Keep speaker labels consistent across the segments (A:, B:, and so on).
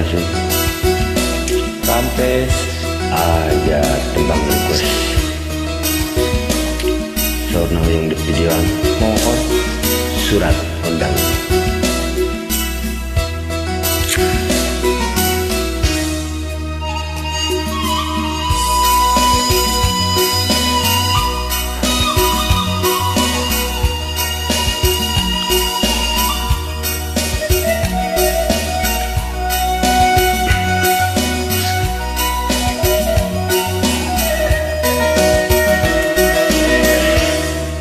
A: Sampurasun.
B: Rampes.
A: Aja tembang request. Saurna hoyong di videoan.
B: Mohon
A: surat undangan.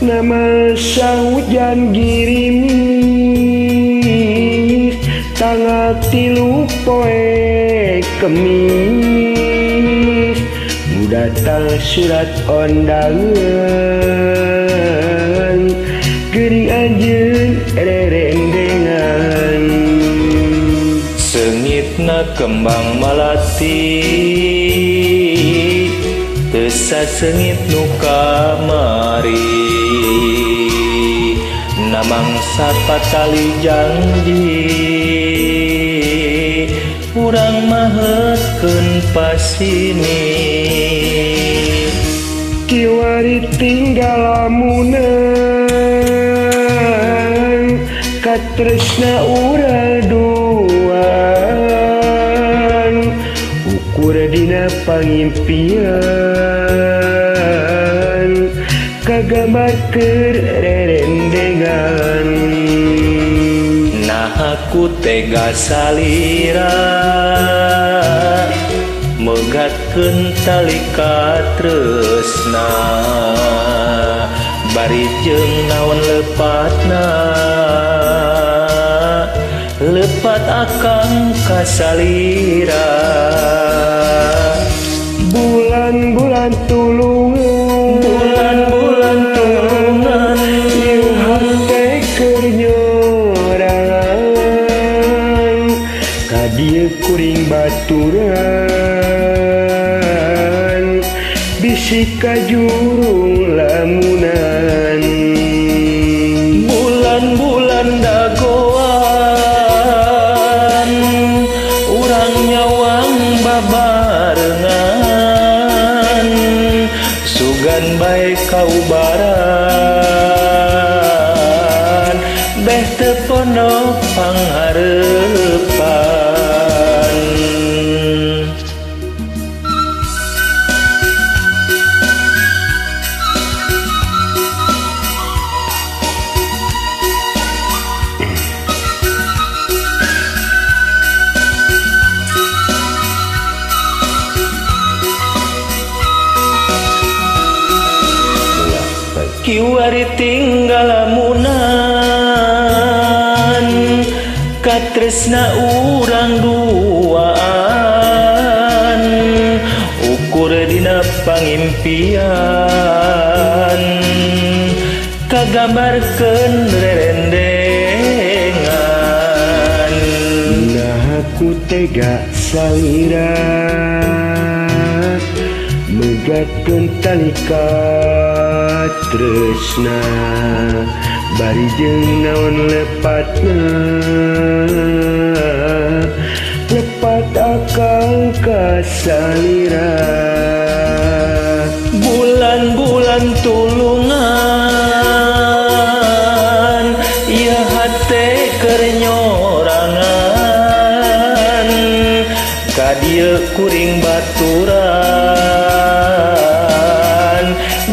A: Nama hujan girimis tanggal 3 poe Kemis nu datang surat undangan geuring anjeun rerendengan
B: seungitna kembang malati teu saseungit nu kamari namangsa patali janji urang mahetkeun pasini
A: kiwari tinggal lamunan katresna urang duaan ukur dina pangimpian kagambar keur rerendengan
B: nah aku tega salira megatkeun tali katresna bari jeung naon lepatna lepat akang ka salira
A: bulan-bulan tulungan
B: bulan-bulan tulungan
A: ieu hate keur nyorangan ka dieu kuring baturan bisi kajurung lamunan
B: bulan-bulan dagoan urang nyawang babarengan sugan bae kaubaran beh teu pondok panghareupan. Kiwari tinggal lamunan katresna urang duaan ukur dina pangimpian kagambarkeun rerendengan
A: nah aku tega salira megatkeun tali katresna bari jeung naon lepatna lepat akang ka salira
B: bulan-bulan tulungan ieu hate keur nyorangan ka dieu kuring baturan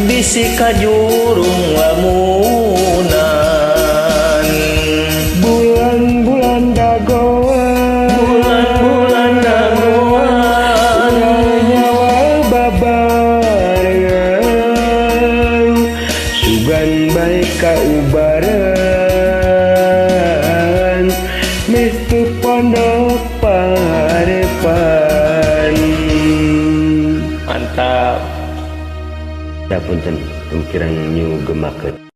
B: bisi kajurung lamunan
A: bulan-bulan dagoan
B: bulan-bulan dagoan
A: urang nyawa babarengan sugan bae kaubaran meh teu pondok pangharepan.
B: Mantap.
A: Punten pemikiran nyu gemakeun.